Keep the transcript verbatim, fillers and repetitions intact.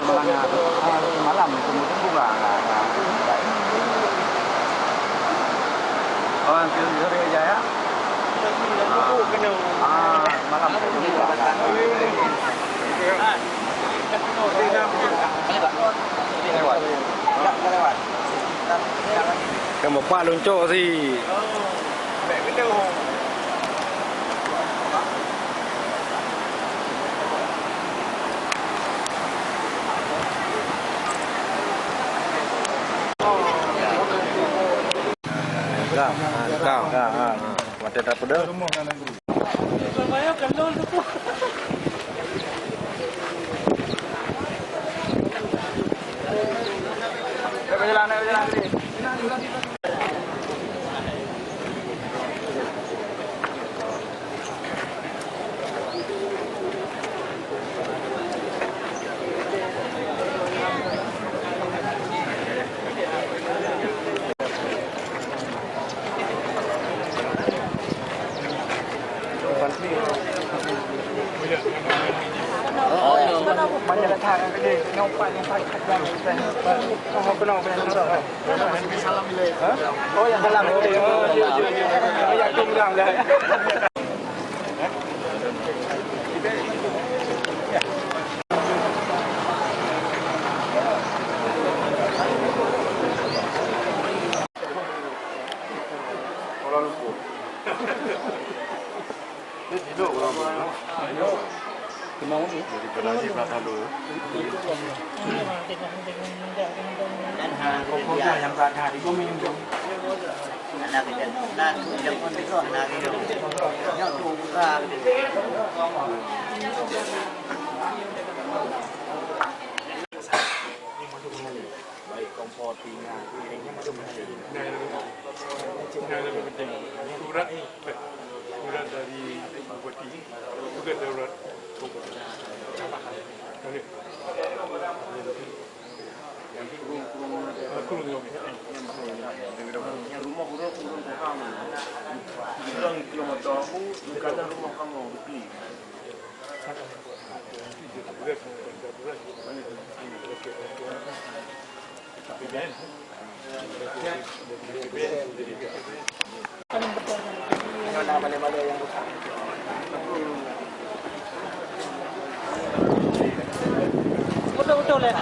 Malam, malam tunggu-tunggu lah. Orang ke hari aja ya. Ah, malam tunggu lah. Kan bapak luncok sih. Ka, ha, ka. Ka, ha, ha. Mata tak pedas. Oh, yang dalam. Oh, iya, iya, iya. Oh, ya, aku bilang dah. Baik kompor, telinga, piring, nyan macam mana? Nah, yang lebih penting. Surat, surat dari bupati, surat darurat kompor. Okey. Yang kurung-kurung, ah, kurung, ya. Yang rumah kurung, kurung Tuhan. Bilang kilometer aku, dekat rumah kamu, betul. Betul-betul ya.